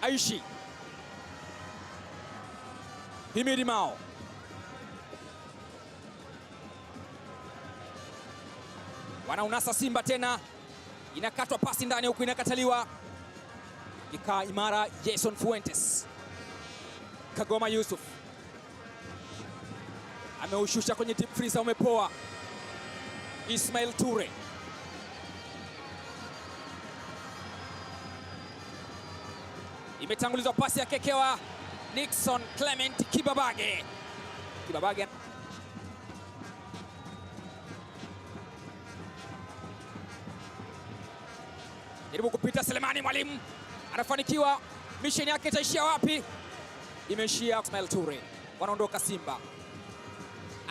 Aishi Himidi Mao wanaunasa Simba tena, inakatwa pasi ndani huku inakataliwa. Ikaa imara Jason Fuentes. Kagoma Yusuf ameushusha kwenye deep freezer, umepoa. Ismail Ture imetangulizwa pasi ya kekewa Nixon Clement Kibabage. Kibabage jaribu kupita Selemani Mwalimu anafanikiwa. Mission yake itaishia wapi? Imeishia Ismail Ture, wanaondoka Simba.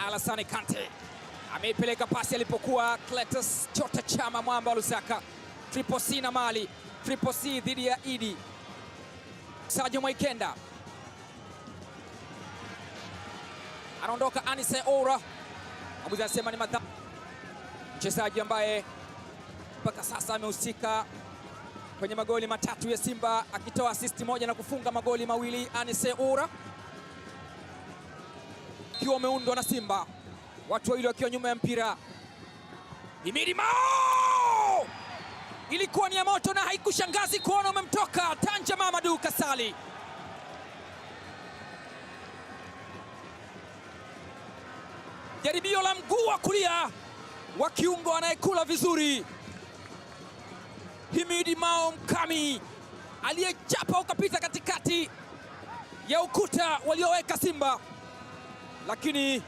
Alassane Kante ameipeleka pasi alipokuwa Cletus Chota Chama, mwamba wa Lusaka. Triple C na Mali, Triple C dhidi ya Idi Sajo Mwaikenda anaondoka. Anise Ora, mwamuzi anasema ni madhambi. Mchezaji ambaye mpaka sasa amehusika kwenye magoli matatu ya Simba akitoa asisti moja na kufunga magoli mawili. Anise Ora ukiwa umeundwa na Simba, watu wawili wakiwa nyuma ya mpira. Himidi Mao ilikuwa ni ya moto na haikushangazi kuona umemtoka Tanja Mamadu Kasali. Jaribio la mguu wa kulia wa kiungo anayekula vizuri Himidi Mao Mkami aliyechapa ukapita katikati ya ukuta walioweka Simba, lakini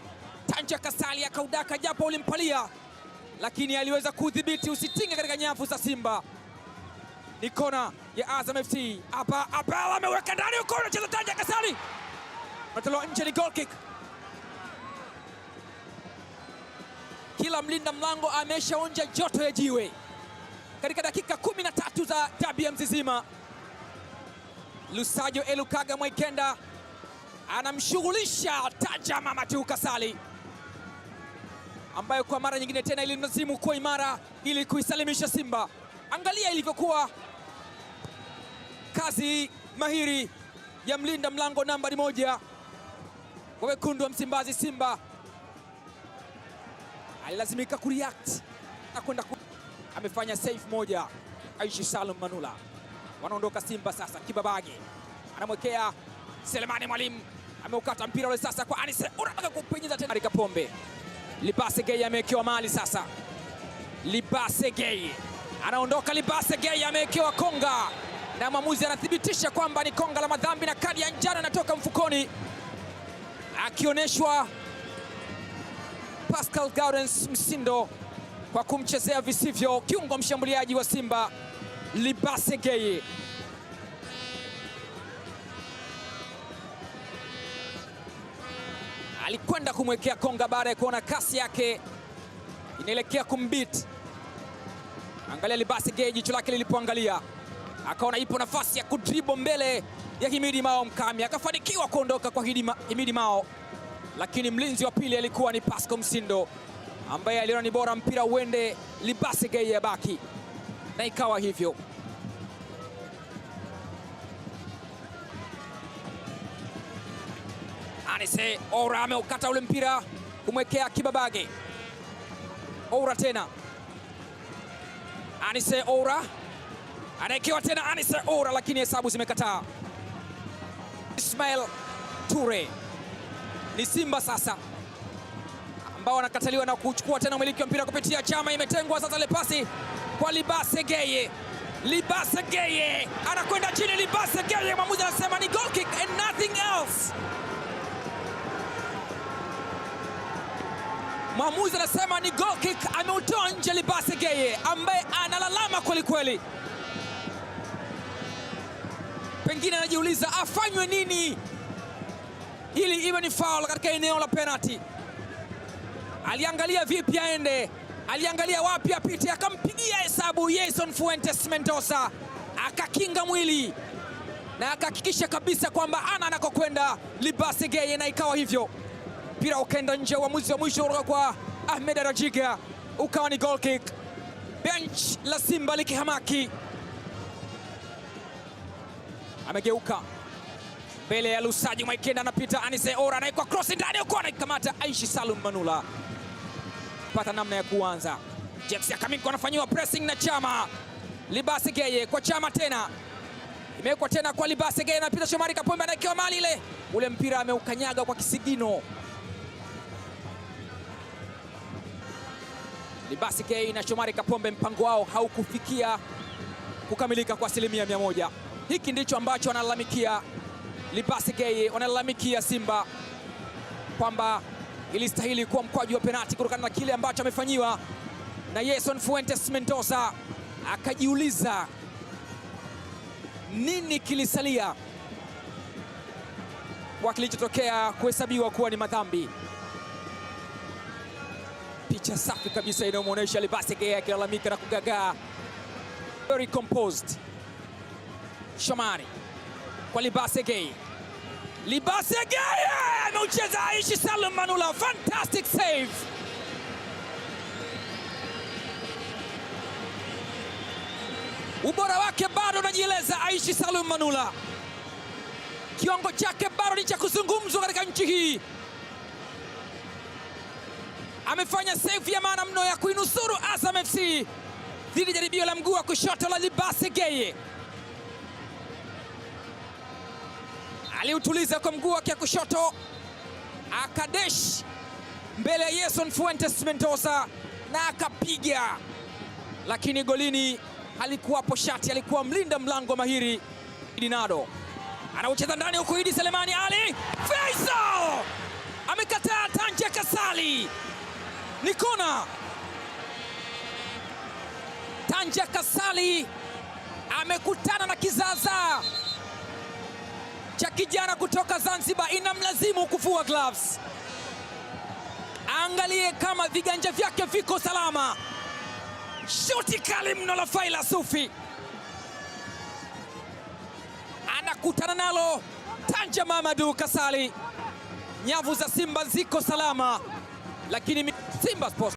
Tanja Kasali akaudaka japo ulimpalia, lakini aliweza kudhibiti usitinge katika nyavu za Simba. Ni kona ya Azam FC. Hapa Abel ameweka ndani huko, anacheza Tanja Kasali, anatolewa nje, ni goal kick. Kila mlinda mlango ameshaonja joto ya jiwe katika dakika 13 za dabi ya Mzizima. Lusajo Elukaga Mwaikenda anamshughulisha Tanja Mamadu Kasali ambayo kwa mara nyingine tena ilimlazimu kuwa imara ili kuisalimisha Simba. Angalia ilivyokuwa kazi mahiri ya mlinda mlango nambari 1 wa wekundu wa Msimbazi Simba. Alilazimika kureact na kwenda amefanya save moja. Aishi Salum Manula, wanaondoka Simba sasa. Kibabage anamwekea Selemani Mwalimu, ameukata mpira ule sasa kwa Anise, unataka kupenyeza tena Kapombe. Libase Gay amewekewa mali sasa. Libase Gay anaondoka, Libase Gay amewekewa konga na mwamuzi anathibitisha kwamba ni konga la madhambi na kadi ya njano inatoka mfukoni, akionyeshwa Pascal Gaudens Msindo kwa kumchezea visivyo kiungo mshambuliaji wa Simba Libase Gay. Alikwenda kumwekea konga baada ya kuona kasi yake inaelekea kumbit. Angalia Libase Gay, jicho lake lilipoangalia, akaona ipo nafasi ya kudribo mbele ya Himidi Mao Mkami, akafanikiwa kuondoka kwa Himidi Mao, lakini mlinzi wa pili alikuwa ni Pascal Msindo ambaye aliona ni bora mpira uende Libase Gay yabaki, na ikawa hivyo. Anise Ora ameukata ule mpira kumwekea Kibabage. Ora tena, Anise Ora anaekewa tena, Anise Ora, lakini hesabu zimekataa. Ismail Ture, ni Simba sasa ambao wanakataliwa na kuchukua tena umiliki wa mpira kupitia Chama. Imetengwa sasa ile pasi kwa Libase Geye. Libase Geye anakwenda chini, Libase Geye, mwamuzi anasema ni goal kick and nothing else. Mwamuzi anasema ni goal kick, ameutoa nje Libase Geye ambaye analalama kweli kweli, pengine anajiuliza afanywe nini ili iwe ni foul katika eneo la penalty. Aliangalia vipi aende, aliangalia wapi apite, akampigia hesabu Jason Fuentes Mendoza, akakinga mwili na akahakikisha kabisa kwamba ana anakokwenda Libase Geye, na ikawa hivyo, mpira ukaenda nje. Uamuzi wa mwisho kutoka kwa Ahmed Rajiga ukawa ni goal kick. Bench la Simba likihamaki. Amegeuka mbele ya Lusaji Mwaikenda, anapita Anise Ora, anaikwa cross ndani huko, anaikamata Aishi Salum Manula, pata namna ya kuanza. James Akaminko anafanyiwa pressing na Chama. Libase Geye kwa Chama tena, imewekwa tena kwa Libase Geye, anapita Shomari Kapombe, anaekewa mali ile, ule mpira ameukanyaga kwa kisigino. Libase Geye na Shomari Kapombe, mpango wao haukufikia kukamilika kwa 100%. Hiki ndicho ambacho wanalalamikia Libase Geye, wanalalamikia Simba kwamba ilistahili kuwa mkwaju wa penati kutokana na kile ambacho amefanyiwa na Yeson Fuentes Mendoza. Akajiuliza nini kilisalia kwa kilichotokea kuhesabiwa kuwa ni madhambi. Picha safi kabisa inayomwonyesha Libase Geye akilalamika na kugagaa. Very composed. Shomari kwa Libase Geye. Libase Geye ameucheza Aishi Salum Manula, fantastic save. Ubora wake bado unajieleza Aishi Salum Manula, kiwango chake bado ni cha kuzungumzwa katika nchi hii. Amefanya save ya maana mno ya kuinusuru Azam FC dhidi jaribio la mguu wa kushoto la Libase Geye. Aliutuliza kwa mguu wake wa kushoto, akadesh mbele ya Yeson Fuentes Mendoza na akapiga, lakini golini halikuwapo shati, alikuwa mlinda mlango mahiri. Dinado anaucheza ndani huku, Idi Selemani Ali Faisal amekataa. Tanja Kasali ni kona. Tanja Kasali amekutana na kizaazaa cha kijana kutoka Zanzibar, inamlazimu kufua gloves. Angalie kama viganja vyake viko salama. Shuti kali mno la Faila Sufi, anakutana nalo Tanja Mamadu Kasali. Nyavu za Simba ziko salama, lakini Simba Sports